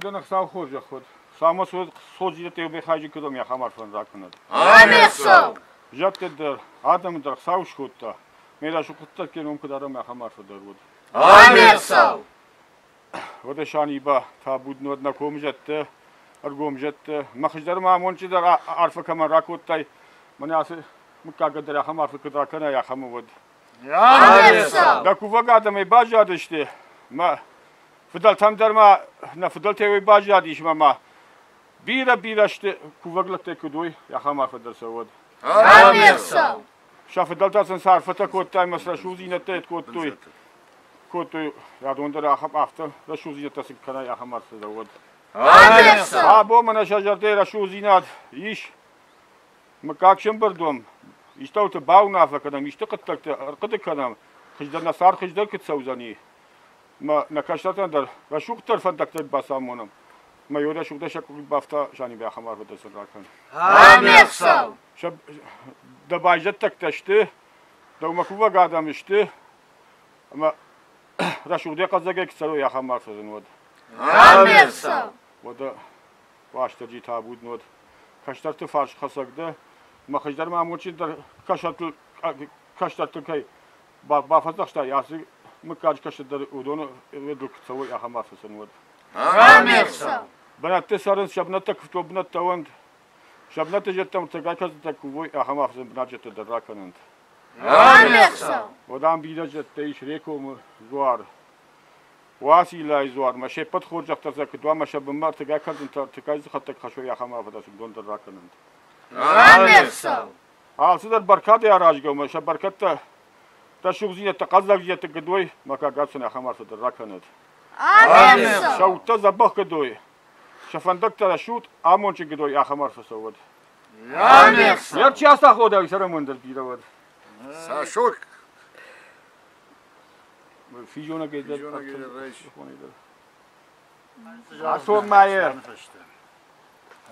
Уӕдӕ нӕ Хуыцау хорзӕх уӕд. Хуыцаумӕ содзидӕттӕ бехайджын куыд ӕмӕ ахӕм арфӕн ракӕнӕд. Амин! Зӕдтӕ дӕр, адӕмы дӕр Хуыцау скодта. Ме рӕсугъд хъуыддӕгты ном куыд арӕм, ахӕм арфӕ дӕр уӕд. Амин! Уӕдӕ Саниба, табуд уӕд нӕ комы зӕдтӕ, ӕргом зӕдтӕ. Мӕ хистӕр ма амондджындӕр арфӕ кӕмӕн ракодтай, мӕнӕ ацы мыггагӕн дӕр ахӕм арфӕ куыд ракӕнай, ахӕм уӕд. Дӕ кувӕг адӕмӕй баззадысты, мӕ фыдӕлтӕм дӕр ма нӕ фыдӕлтӕй уый баззадис мӕ ма бирӕ-бирӕ сты кувӕг лӕгтӕ куыд уой, ахӕм арфӕ дӕр сӕ уӕд. Сӕ фыдӕлтӕ сын цы арфӕтӕ кодтай ӕмӕ цы рӕсугъддзинӕдтӕ кодтой, кодтой, радон дӕр ахӕм афтӕ рӕсугъддзинӕдтӕ сын кӕнай, ахӕм арфӕ дӕр уӕд. Абон мӕнӕ сӕ зӕрдӕйы рӕсугъддзинад ис, мыггаг сӕмбырд уӕм, истӕуты бауынаффӕ кӕнӕм, исты хъуыддӕгтӕ ӕрхъуыды кӕнӕм, хуыздӕр нӕ цард хуыздӕр куыд цӕудзӕни, мӕ нӕ кӕстӕртӕн дӕр рӕсугъддӕр фӕндӕгтӕ бацамонӕм. Мӕ еу рӕсугъдӕй сӕ къухи бафта Санибе ахӕм арфӕтӕ сын ракӕн. Сӕ дӕ байзӕддӕгтӕ сты, дӕумӕ кувӕг адӕм сты, ӕмӕ рӕсугъдӕй хъӕлдзӕгӕй куы цӕрой, ахӕм арфӕ сын уӕд. Уӕдӕ Уастырджи табуд уӕд. Кӕстӕрты фарс хӕцӕг дӕ, мӕ хистӕр ма амондджындӕр кӕстӕртыл кӕстӕрты кӕй бафӕдзӕхстай, ацы мыггаджы кӕстӕр уыдоны куы цӕуой, ахӕм арфӕ сын уӕд. Бынӕтты цӕрынц, сӕ бынӕттӕ куывтой бынӕттӕ уӕнт. Сӕ бынӕтты зӕдтӕм ӕртӕгай кӕрдзынтӕ кувой, ахӕм арфӕ сын бынат дӕр ракӕнӕнт. Уӕд ам бирӕ зӕдтӕ ис Рекомы дзуар. Уациллайы дзуармӕ се ппӕт хорзӕхтӕ сӕ куыд уа ӕмӕ сӕ бынмӕ ӕртыгай кӕрдзынтӕ ӕртыгай дзыхӕттӕг хӕссой, ахӕм арфӕтӕ сын уыдон дӕр ракӕнӕнт. Алцыдӕр бӕркадӕй аразгӕ у, ӕмӕ сӕ бӕркӕдтӕ рӕсугъддзинӕдтӕ, хъӕлдзӕгдзинӕдтӕ куыд уой, мӕ каггад сын ахӕм арфӕ дӕр ракӕнӕд. Сӕ удтӕ дзӕбӕх куыд уой, сӕ фӕндӕгтӕ рӕсугъд, амондджын куыд уой, ахӕм арфӕ сӕ уӕд. Йе рчи ацаходӕг цӕрӕнбон дӕр бирӕ уӕд. Сашок! Физонӕгӕй дӕр дӕр. Ацон мӕйы.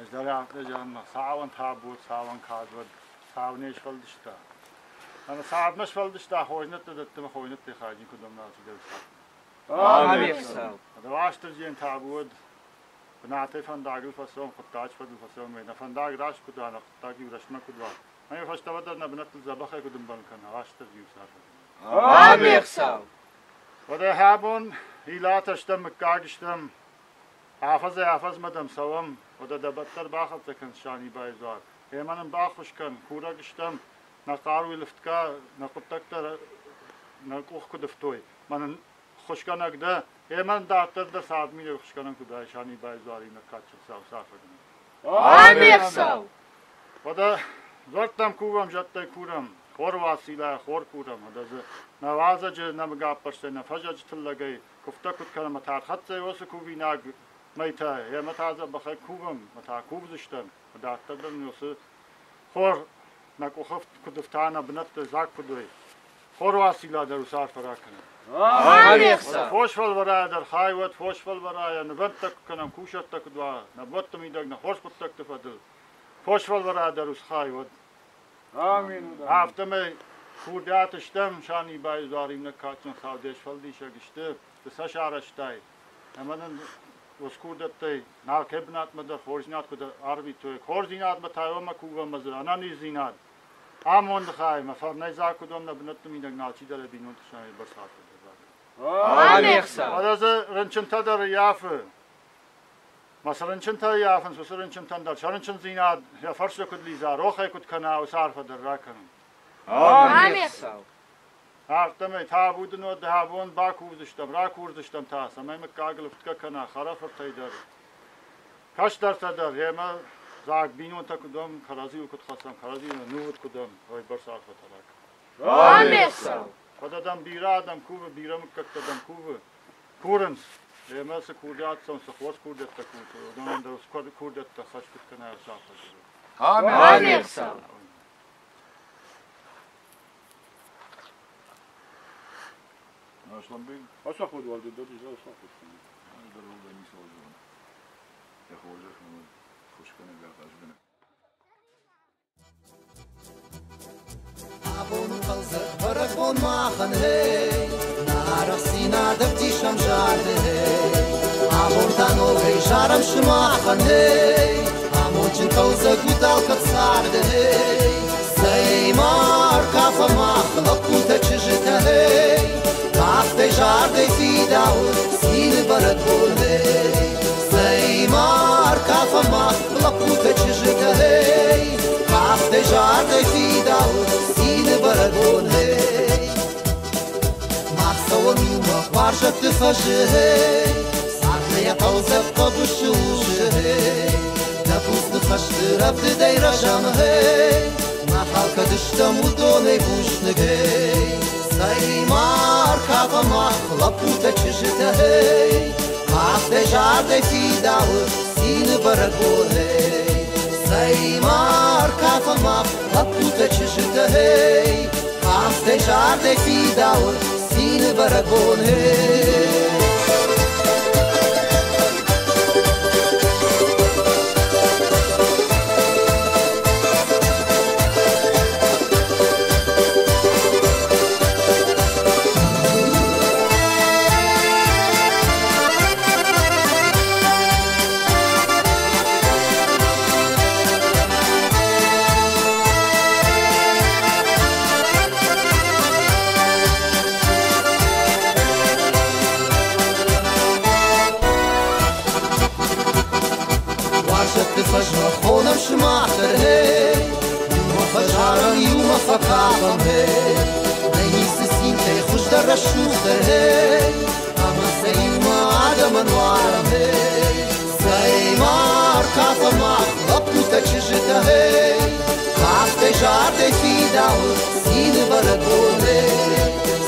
Ӕз дӕр афтӕ зӕгъын, цауӕн табу, цауӕн кад уӕд, цау не сфӕлдыста. Ӕмӕ цардмӕ сфӕлдыста хойнӕдтӕ дӕтты ӕмӕ хойнӕдтӕй хайджын куыд уӕм алчидӕр цард. Уастырджийӕн табу уӕд, бынатӕй фӕндагыл фӕцӕуӕм, хъуыддаджы фӕдыл фӕцӕуӕм, нӕ фӕндаг раст куыд уа, нӕ хъуыддаг иу рӕстмӕ куыд уа. Ӕмӕ фӕстӕмӕ дӕр нӕ бынӕттыл дзӕбӕхӕй куыд ӕмбӕлын кӕна, Уастырджи у царды. Уӕдӕ абон Илатӕ стӕм, мыггаг стӕм, афӕдзӕй-афӕдзмӕ дӕм цӕуӕм, уӕдӕ дӕ бӕттӕр бахӕццӕ кӕн Санибайы дзуар. Гъемӕ нын баххуыс кӕн, курӕг стӕм, нӕ хъаруйы лыфтгӕ, нӕ хъуыддӕгтӕ нӕ къух куыд ӕфтой. Мӕ нын ххуысгӕнӕг дӕ, гъемӕ нын дарддӕр дӕ цардмидӕг ххуысгӕнӕн куыд уай Санибайы дзуари нӕ кадджын Хуыцау сафӕг нын. Уӕдӕ дзуӕрттӕм кувӕм, зӕдтӕй курӕм, хор Уациллайӕ хор курӕм, уӕдӕ дзы нӕ уазӕджы нӕмыгӕппӕрстӕй, нӕ фӕзӕджы тыллӕгӕй куывдтӕ куыд кӕнӕм ӕмӕ та ӕрхӕццӕ уыцы кувинаг мӕйтӕ, ӕмӕ та дзӕбӕхӕй кувӕм, ӕмӕ та кувдзыстӕм, дарддӕр дӕр нын уыцы хор нӕ къухы куыд ӕфта, нӕ бынӕтты дзаг куыд уой. Хор Уацилла дӕр уыцы арфӕ ракӕнӕд. Фос фӕлвӕрайӕ дӕр хай уӕд, фос фӕлвӕрайӕ нывӕндтӕ куы кӕнӕм, кусӕрттӕ куыд уа, нӕ буӕтты мидӕг нӕ хорз хъуыддӕгты фӕдыл. Фос фӕлвӕрайӕ дӕр уыцы хай уӕд. Афтӕмӕй курдиат стӕм, Санибайы дзуар иннӕ кадджын Хуыцау де сфӕлдисӕг сты, ды сӕ сарӕзтай. Ӕмӕ нын уыцы курдиӕттӕй алкӕй бынатмӕ дӕр хорздзинад куыд арвитой, хорздзинадмӕ та уымӕ кувӕм ӕмӕ дзы ӕнӕниздзинад, амонды хай ӕмӕ фӕрнӕйдзаг куыд уӕм нӕ бынӕтты мидӕг нӕ алчидӕр йӕ бинонты хсӕнӕй бӕрц арфӕ Фӕлӕ дзы рынчынтӕ дӕр ӕййафы. Мӕ цы рынчынтӕ ӕййафынц, уыцы рынчынтӕн дӕр сӕ рынчындзинад йӕ фӕрсты куыд лидза, рох ӕй куыд кӕна, уыцы арфӕ дӕр ракӕнын. Афтӕмӕй табу дын уӕд абон бакувдзыстӕм, ракурдзыстӕм та, цӕмӕй мыггагыл ӕфтгӕ кӕна хӕрӕфыртӕй дӕр, кӕстӕртӕ дӕр, гъемӕ дзаг бинонтӕ куыд уӕм, кӕрӕдзиуыл куыд хӕцӕм, кӕрӕдзиуыл ӕнувыд куыд уӕм, уыйбӕрц арфӕтӕ ракӕн. Фӕлӕ дӕм бирӕ адӕм кувы, бирӕ мыггӕгтӕ дӕм кувы, курынц. Гъемӕ цы курдиат цӕуынц, цы хорз курдиӕттӕ курынц, уыдонӕн дӕр уыцы курдиӕттӕ хӕст куыд кӕна, уыцы арфӕ Амин. Асланбег? Асаход уалде дӕр асаход. Дӕр уалдай ницы уадзон. Йӕ хорзӕх ӕмӕ хуысгӕнӕг ахъазгӕнӕг. Абон у хъӕлдзӕг бӕрӕгбон махӕн, эй, нӕ арӕхстдзинад ӕвдисӕм зарды, эй. Абон та ногӕй зарӕм сымахӕн, эй, амондджын хъӕлдзӕг ут алкӕд царды, эй. Цӕй ма ӕркафӕм мах, лӕппутӕ, чызджытӕ, эй, кафтӕй, зардӕй фидауы цины бӕрӕгбон, эй. Цӕй ма ӕркафӕм мах, лӕппутӕ, чызджытӕ, эй, кафтӕй, зардӕй фидауы цины бӕрӕгбон, эй. Мах цӕуӕм иумӕ уарзӕтты фӕзы, эй, цард нӕ йӕ хъӕлдзӕг хъӕбысы узы, эй. Нӕ буц ныхӕсты рӕвдыдӕй рӕзӕм, эй, мах алкӕд стӕм уыдонӕй бузныг, эй. Цӕй ма ӕркафӕм мах, лӕппутӕ, чызджытӕ, эй, кафтӕй, зардӕй фидауы цины бӕрӕгбон, эй. Цӕй ма ӕркафӕм мах, лӕппутӕ, чызджытӕ, эй, кафтӕй, зардӕй фидауы цины бӕрӕгбон, эй. Уарзӕтты фӕзмӕ хонӕм сымах дӕр, эй, иумӕ фӕзарӕм, иумӕ фӕкафӕм, эй. Нӕй ницы цинтӕй хуыздӕр, рӕсугъддӕр, эй, ӕмӕ сӕ иумӕ адӕмӕн уарӕм, эй. Цӕй ма ӕркафӕм мах, лӕппутӕ, чызджытӕ, эй, кафтӕй, зардӕй фидауы цины бӕрӕгбон, эй.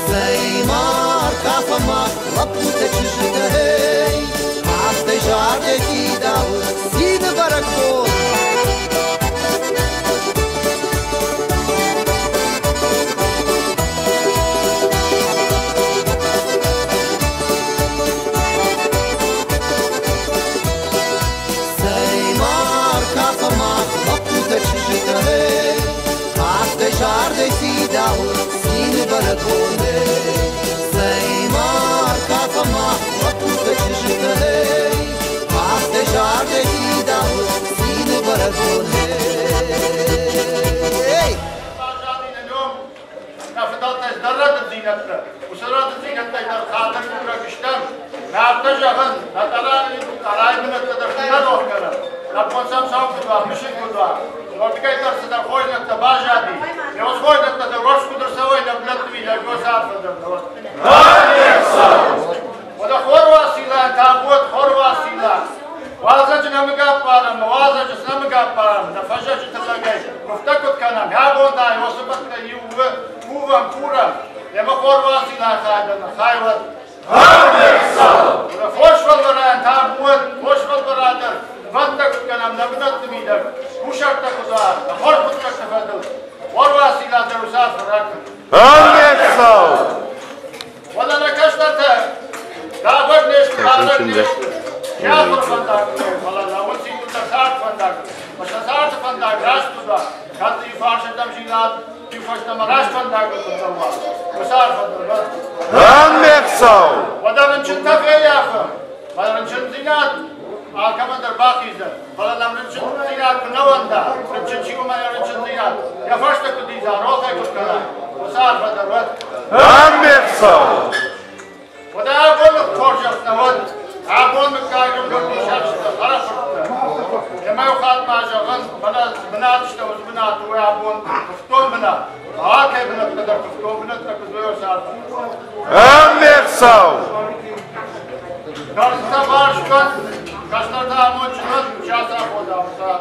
Цӕй ма ӕркафӕм мах, лӕппутӕ, чызджытӕ, эй, кафтӕй, зардӕй фидауы цины бӕрӕгбон. Цӕй ма ӕркафӕм мах, лӕппутӕ, чызджытӕ, эй, кафтӕй, зардӕй фидауы цины бӕрӕгбон, эй. Цӕй ма ӕркафӕм мах, лӕппутӕ, чызджытӕ, эй, кафтӕй, зардӕй фидауы цины бӕрӕгбон, эй. Баззади нӕ ном, нӕ фыдӕлтӕй дӕр рӕдыддзинӕдтӕ. Уыцы рӕдыддзинӕдтӕй дӕр хатыр курӕг стӕм. Нартӕ зӕгъын, нӕ Тъарайы бынӕттӕ дӕр нӕ рох кӕнӕм. Нӕ бон сӕм сау куыд уа, мысын куыд уа. Уырдыгӕй дӕр цыдӕр хорздзинӕдтӕ баззади. Йӕ уыцы хорздзинӕдтӕ дӕр рохс куыд ӕрцӕуой нӕ бынӕтты мидӕг, уыцы арфӕ дӕр нӕ уӕд. Уӕдӕ Хор Уациллайӕн табуат, Хор Уацилла! Уалдзӕджы нӕмыг ӕппарӕм, уалдзӕджы цы нӕмыг ӕппарӕм, нӕ фӕззӕджы тыллӕгӕй куывтӕ куыд кӕнӕм, йӕ бон та уыцы бӕттӕ иу у, кувӕм, курӕм, ӕмӕ Хор Уациллайы хай дӕр нӕ хай уӕд. Уӕдӕ хорз фӕлварӕн табуат, хорз фӕлварӕн дӕр нывӕндтӕ куыд кӕнӕм нӕ бынӕтты мидӕг, кусӕрттӕ куыд уа, нӕ хорз хъуыддӕгты фӕдыл, Хор Уацилла дӕр уыцы арфӕ ракӕн. Уӕдӕ нӕ кӕстӕртӕ давӕг не сты, давӕг не сты. Се ахуыры фӕндагыл нӕ, фӕлӕ лӕууынц иууылдӕр царды фӕндагыл. Ӕмӕ сӕ царды фӕндаг раст куыд уа, кӕд дзы иу фарсырдӕм зилат, иу фӕстӕмӕ раст фӕндагыл куыд цӕуа, уыцы арфӕ дӕр уӕд. Уӕдӕ рынчынтӕ феййафӕм, фӕлӕ рынчындзинад алкӕмӕн дӕр бахиздзӕн. Фӕлӕ нӕм рынчындзинад куы нӕ уӕнда, рынчын чи у мӕ йӕ рынчындзинад йӕ фӕстӕ куыд иза, рох ӕй куыд кӕна, уыцы арфӕ дӕр уӕд. Уӕдӕ абоны хорзӕх нӕ уӕд, абон мыггагыл ӕмбырд хӕрӕфырттӕ. Ӕмӕ иу хатт ма зӕгъын, фӕлӕ цы бынат сты, уыцы бынат у абон куывддон бынат. Алкӕй бынӕттӕ дӕр куывддон бынӕттӕ куыд уой, уыцы арфӕ. Кӕрцытӕ барст уӕд, кӕстӕртӕ амондджын уӕд, часы аходӕм та.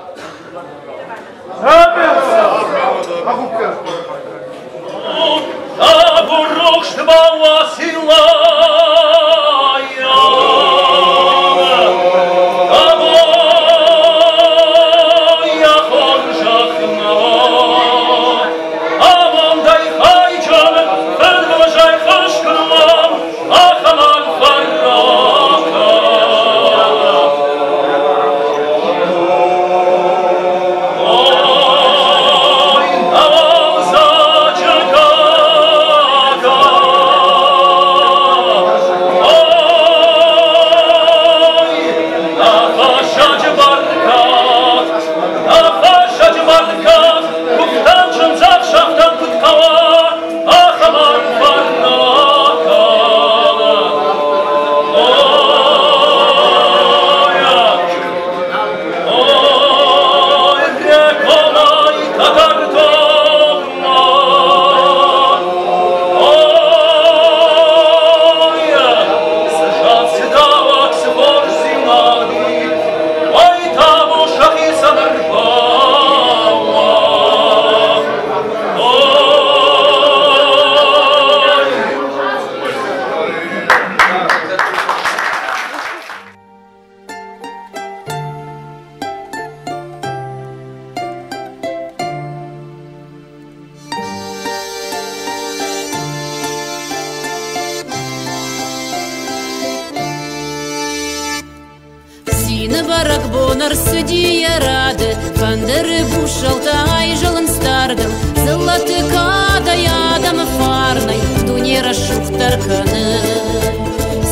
ӕрцыди йӕ рады, Фӕндыры бусӕлтӕ айзӕлынц дардыл, Дзыллӕты кадӕй, адӕмы фарнӕй Дуне рӕсугъддӕр кӕны.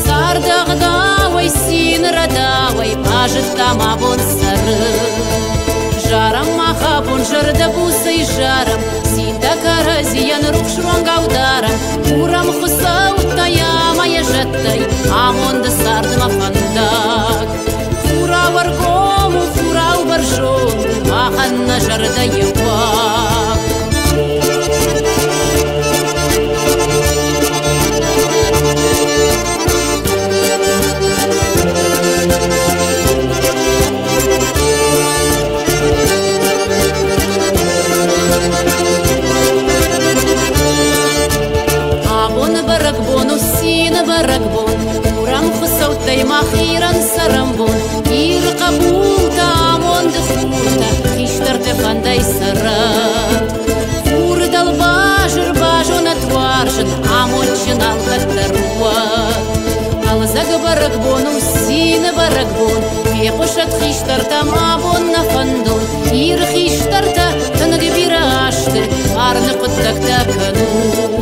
Царды ӕгъдауӕй, цины рӕдауӕй Базыдтам абон цӕрын. Зарӕм мах абон зӕрдӕбуцӕй зарӕм, Цинтӕ кӕрӕдзийӕн рухс ронгау дарӕм, Курӕм Хуыцӕуттӕй ӕмӕ йӕ зӕдтӕй Амонды цардмӕ фӕндаг. Хурау ӕргом у, хурау бӕрзонд, Махӕн нӕ зӕрдӕйы уаг. Абоны бӕрӕгбон у цины бӕрӕгбон, Курӕм хуыцӕуттӕй мах Ирӕн цӕрӕнбон. Иры хъӕбултӕ, амонды хуртӕ, хистӕрты фӕндӕй цӕрӕд. Хуры дӕлбазыр базонӕт уарзын, амондджын алкӕддӕр уӕд. Хъӕлдзӕг бӕрӕгбон у цины бӕрӕгбон, фехъуысӕд хистӕртӕм абон нӕ фӕндон. Иры хистӕртӕ тынг бирӕ азты фарны хъуыддӕгтӕ кӕнут.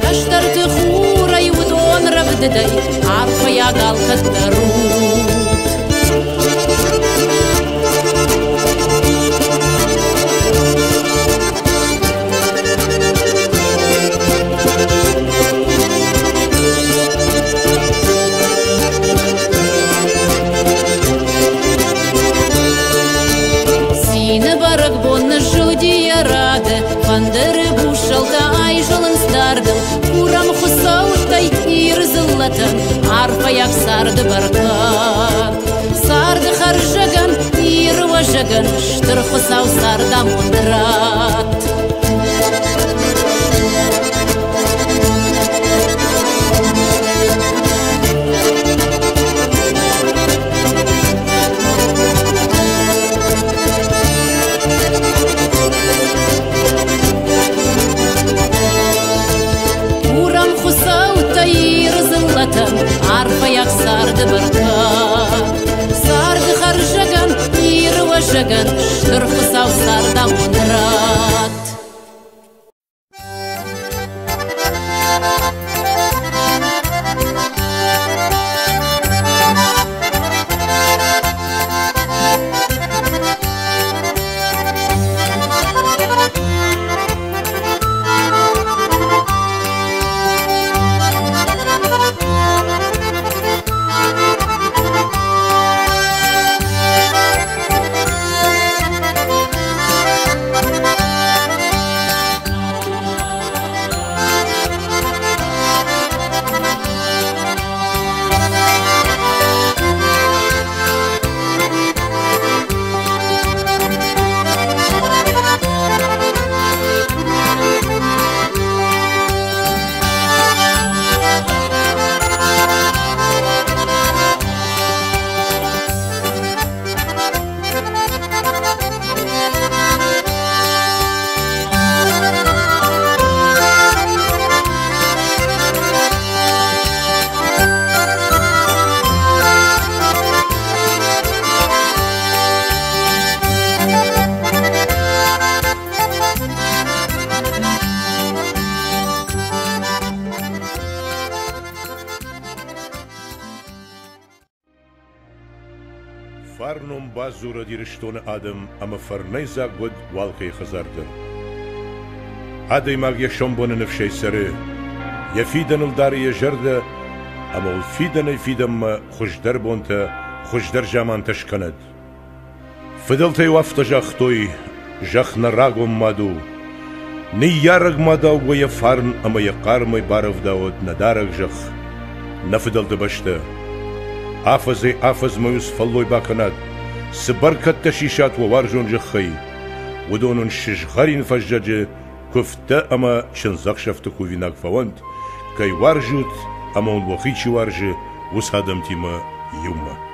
Кӕстӕрты хурӕй уыдон рӕвдыдӕй арфӕйаг алкӕддӕр ут. Цины бӕрӕгбон ныззылди йӕ рады, Фӕндыры бусӕлтӕ айзӕлынц дардыл, Курӕм хуыцӕуттӕй Иры дзыллӕтӕн Арфӕйаг царды бӕркад. Царды хӕрзӕгӕн, Иры уӕзӕгӕн Стыр Хуыцау цардамонд ратт. Курӕм хуыцӕуттӕ Иры дзыллӕтӕн арфӕйаг царды бӕркад. Царды хӕрзӕгӕн, Иры уӕзӕгӕн Стыр Хуыцау цардамонд ратт. Фарнон бадзурӕд Ирыстоны адӕм ӕмӕ фӕрнӕйдзаг уӕд уӕлхъӕй хӕдзар дӕр. Адӕймаг йӕ сомбоны ныфсӕй цӕры, йӕ фидӕныл дары йӕ зӕрдӕ ӕмӕ уыл фидӕнӕй-фидӕнмӕ хуыздӕр бонтӕ, хуыздӕр замантӕ скӕнӕд. Фыдӕлтӕ-иу афтӕ загътой, зӕхх нӕ рагон мад у. Ныййарӕг мадау уӕ йӕ фарн ӕмӕ йӕ хъармӕй барӕвдауӕд нӕ дарӕг зӕхх, нӕ фыдӕлты бӕстӕ. Афӕдзӕй-афӕдзмӕ-иу цы фӕллой бакӕнат, цы бӕркӕдтӕ сисат уӕ уарзон зӕххӕй, уыдон уын сызгъӕрин фӕззӕджы куывдтӕ ӕмӕ чындзӕхсӕвты кувинаг фӕуӕнт, кӕй уарзут ӕмӕ уын уӕхи чи уарзы, уыцы адӕмтимӕ иумӕ.